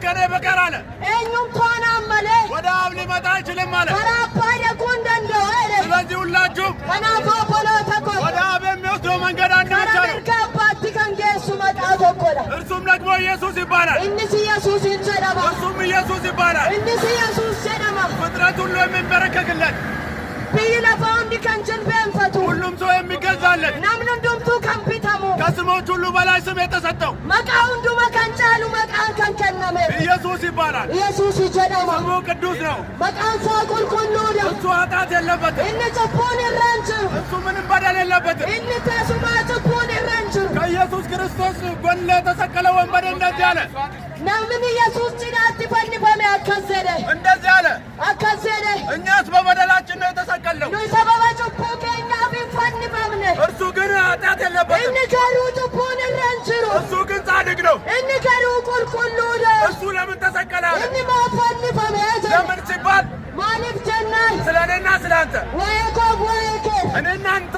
ከኔ በቀር አለ Eenyumtuu anaan malee ወደ አብ ሊመጣ አይችልም አለ። karaa abbaa dhaquu hin danda'u jedhe. ስለዚህ ሁላችሁም Kanaafuu obboloota koo, ወደ አብ የሚወስደው መንገድ አንድ karaa ብቻ ነው። mirga abbaatti kan geessu maqaa tokkodha. እርሱም ደግሞ ኢየሱስ ይባላል። Innis Yesuusin jedhama. እርሱም ኢየሱስ ይባላል። Innis Yesuus jedhama. ፍጥረት ሁሉ የሚንበረከክለት፣ Biyyi lafaa hundi kan jilbeenfatu. ሁሉም ሰው የሚገዛለት፣ Namni hundumtuu kan bitamu. ከስሞች ሁሉ በላይ ስም የተሰጠው Maqaa hunduma kan caalu maqaan kan kenname. ኢየሱስ ይባላል። Yesuus jedhama. ስሙ ቅዱስ ነው። Maqaan isaa qulqulluudha. እሱ ኃጢአት የለበትም። Inni cubbuun irra hin jiru. እሱ ምንም በደል የለበትም። Inni tasumaa cubbuun irra hin jiru. ከኢየሱስ ክርስቶስ ጎን ለተሰቀለ ወንበዴ እንደዚህ አለ፣ Namni Yesuus cinaatti fannifame akkas jedhe. እንደዚህ አለ፣ Akkas jedhe. እኛስ በበደላችን ነው የተሰቀልነው፣ Nuyi sababa cubbuu keenyaaf hin fannifamne. እርሱ ግን ኃጢአት የለበትም። Inni garuu cubbuun irra hin jiru. እሱ ግን ጻድቅ ነው። Inni garuu qulqulluudha. እሱ ለምን ተሰቀለ አለ። Inni maaf fannifame jedhe. ለምን ሲባል Maaliif jennaan ስለ እኔና ስለ አንተ waa'ee koof waa'ee kee እኔና አንተ